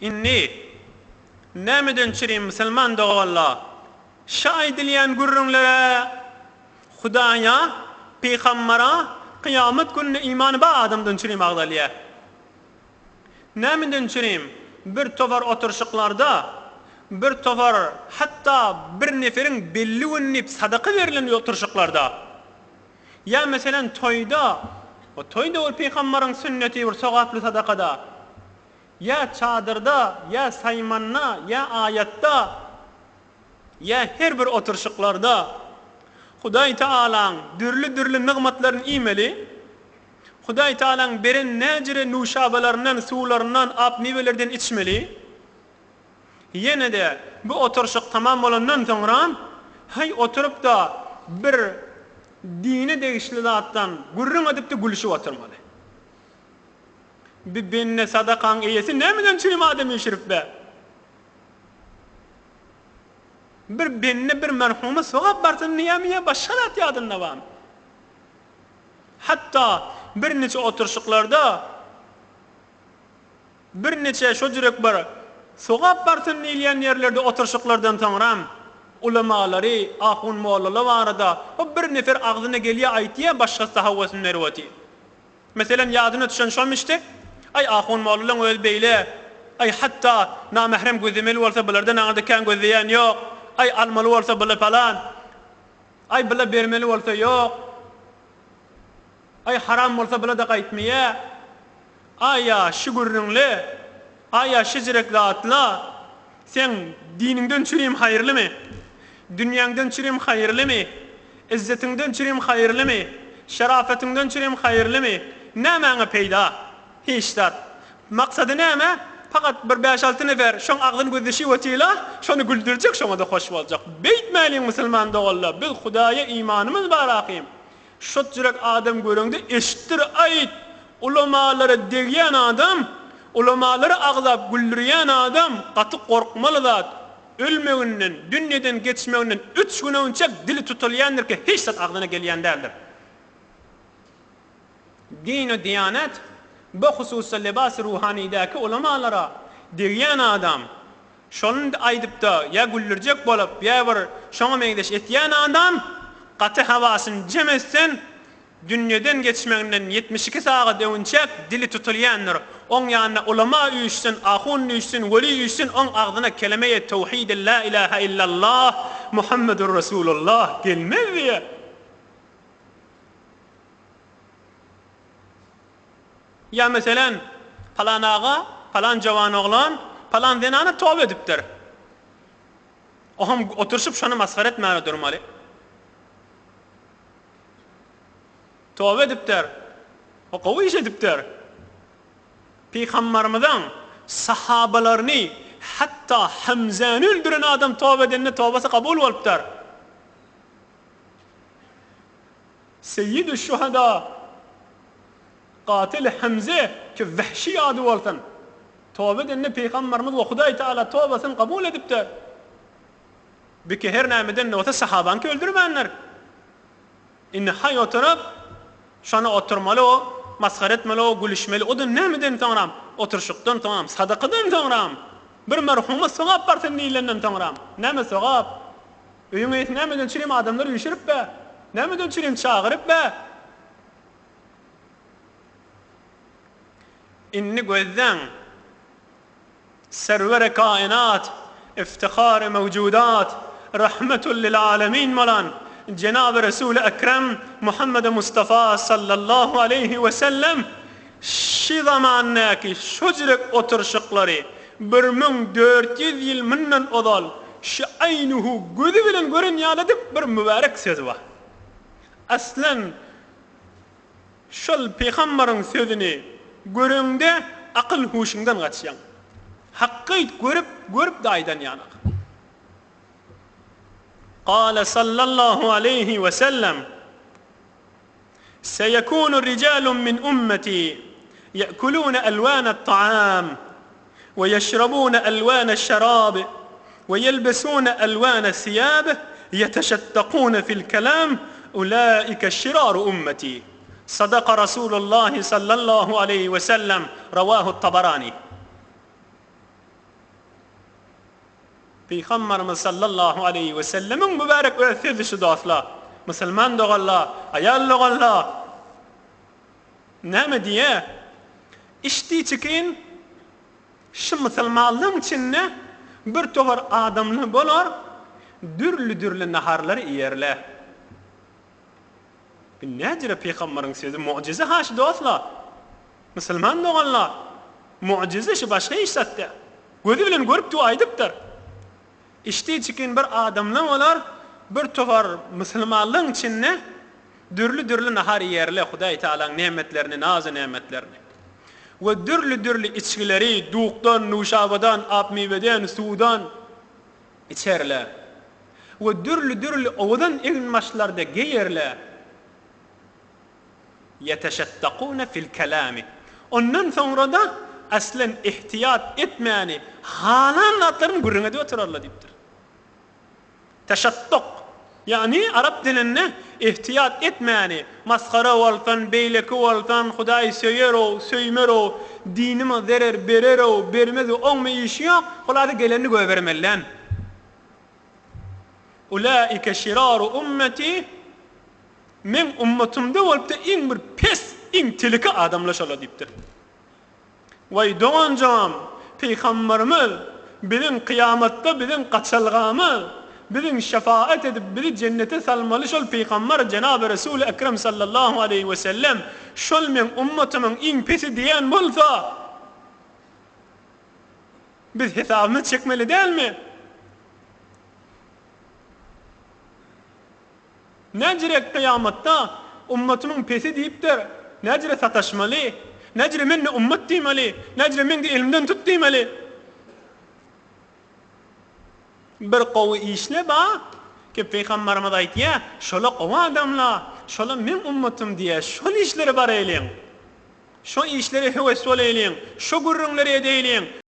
Indi, nämeden çürim musulman doganlar, şa aýdylýan gürrüňlere Hudaýa, pygambara, kyýamat gününe imany bar adamdan çürim agzalýar. Nämeden çürim bir topar oturyşyklarda, bir topar hatda bir neferiň belli gün diýip sadaka berlen oturyşyklarda, ýa meselem toýda, o toý-da bir pygambaryň sünneti bir sogaply sadakada, Ýa çadyrda, ýa saýmanda, ýa aýatda, ýa her bir oturyşyklarda Hudaý Tagalaň dürli-dürli nygmatlaryny iýmeli, Hudaý Tagalaň beren näjüre nuşabalaryndan, suwlaryndan, ap-miwelerden içmeli. Ýene-de bu oturyşyk tamam bolandan soňra, haý oturyp-da bir dine degişli zatdan gürrüň edip-de gülüşip oturmaly. Bi bende sadakaň eýesi nämeden çürim adam üýşürip be? Bir bende bir merhuma sogap barsyn diýýärmi ýa başga zat ýadynda barmy? Hatda birniçe oturyşyklarda birniçe şo jürek bir sogap barsyn diýilýän ýerlerde oturyşyklardan soňram ulamalary, ahun-mollalar barada o bir nefer agzyna gelýär aýtýar başgasy hawasyny berip otyr. Meselem, ýadyna düşen şomişdi, Aý, ahun mollalaň özi beýle, aý, hatda namährem gözlemeli bolsa bulardan aňyrda kän gözleýän ýok, aý, almaly bolsa bula palan, aý, bula bermeli bolsa ýok, aý, haram bolsa bula-da gaýtmaýa, aý-a, şi gürrüňle, aý-a, şijirek zatla, seň diniňden çürim haýyrlymy, dünýäňden çürim haýyrlymy? Yzzetiňden çürim haýyrlymy, şerafetiňden çürim haýyrlymy, nämäňe peýda? Hiç zat. Maksady näme? Pakat bir bäş-alty nefer şoň agzyny gözleşip otyla, şony güldürjek, şoňa-da hoş boljak. Beýtmäliň musulman doganlar, biz Hudaýa imanymyz bar ahym. Şotjürek adam göreňde eşitdir aýt, ulamalara degýän adam, ulamalary agzap güldürýän adam gaty gorkmaly zat. Ölmeginden, dünýeden geçmeginden üç gün öňçek dili tutulýandyr ki, hiç zat agzyna gelýän däldir. Din-u diýanet, bu hususda lebas-y ruhanydäki ulamalara degýän adam, şony aýdyp-da ýa güldürjek bolup, ýa bir şoňa meňzeş etýän adam, gaty hawasyny jem etsin, Dünýeden geçmeginden 72 sagat öňünçäk dili tutulýandyr. Oň ýanyna ulama üýşsün, ahun üýşsün, weli üýşsün, oň agzyna kelemeýe towhid la ilahe illallah Muhammedur Resulullah gelmez diýýär. Ýa meselen, palan aga, palan jawan oglan, palan zenana toba edipdir. Oňam oturyşyp şony masgara etmäge durmaly. Toba edipdir. O gowy iş edipdir. Pygambarymyzyň sahabalaryny, hatda Hamzäni öldüren adam toba edende tobasy kabul bolupdyr. Seýýidü şuhada Gatyl Hamze ki Wehşi ady bolsun. Toba edende Pygambarymyz we Hudaý Taala tobasyny kabul edipdir. Biki her nämeden-de bolsa sahabaňky öldürmändir. Indi haý oturyp, şony oturmaly o, masgara etmeli o, gülüşmeli. O-da nämeden soňram? Oturyşykdan soňam, sadakadan soňram. Bir merhuma sogap barsyn diýlenden soňram. Näme sogap? Öýüň eýesi nämeden çürim adamlary üýşürip be? Nämeden çürim çagyryp be? Indi gözläň. Serwer-i kainat, iftihar-y mewjudat, rahmetül lil alemin bolan Jenaby Resul-i Ekrem Muhammedi Mustafa sallallahu aleýhi we sellem şi zamandaky şojrek oturyşyklary 1400 ýyl mundan ozal şi aýnuhu gözi bilen gören ýaly edip bir mübärek sözi bar. Aslan Şol pygambaryň sözüni göreňde akyl-huşuňdan gaçýaň. Hakyt görüp, görüp-de aýdan ýanak. Kale sallallahu aleýhi we sellem, Seýekunu rijalun min ummeti ýekulune elwanat ta'am we ýeşrabune elwaneş şerab we ýelbesune elwanes siýab ýeteşettekune fil kelam ulaike şiraru ummeti. Sadaka Rasulullahi sallallahu aleýhi we sellem. Rawahu Tabarani. Pygambarymyz sallallahu aleýhi we sellemiň mübärek öz sözi şu dostlar. Musulman doganlar, aýal doganlar. Näme diýýär? Içdi çikin şu musulmanlygyň içinde bir topar adamlar bolar, dürli-dürli naharlary iýerler. Bu näjüre pygambaryň sözi mugjyza ha şu dostlar. Musulman doganlar, mugjyza şu başga iş zat däl. Gözi bilen görüp dur aýdypdyr. Içdi çikin bir adamlar bolar, bir topar musulmanlygyň içinde dürli-dürli nahar iýerler Hudaý Tagalaň nemetlerini, nazy nemetlerini. We dürli-dürli içgileri dukdan, nuşabadan, ap miweden, suwdan içerler. We dürli-dürli owadan eginbaşlarda geýerler. Ýeteşettakune fil kelami. Ondan soňra-da aslen ihtiýat etmäni halan zatlaryny gürrüň edip oturarlar diýipdir. Teşattuk, ýagny arap dilinde ihtiýat etmäni, masgara bolsun, beýleki bolsun, Hudaý söýer-ow, söýmer-ow, dinime zerer berer-ow, bermez-ow, oňmy işi ýok, hulasa gelenini goýbermelidan. Ulaike şiraru ummeti, Meň ummatymda bolupda iň bir pes, iň teleke adamlar şolar diýipdir. Waý doganjygym, pygambarymyz biziň kyýamatda biziň gaçalgamyz, biziň şefaat edip bizi jennete salmaly şol pygambar jenaby Resuly Ekrem sallallahu aleýhi we sellem şol meň ummatymyň iň pesi diýen bolsa, biz hesabymyzy çekmeli dälmi? Näjirek kyýamatda ummatymyň pesi diýipdir, näjire sataşmaly, näjire men-de ummat diýmeli, näjire meň-de elimden tut diýmeli. Bir gowy işle ba, ki pygambarymyz aýtýa, şola gowy adamla, şola meň ummatym diýýä, şol işlere baraýlyň. Şo işlere höwes bolaýlyň, şo gürrüňleri edeýliň.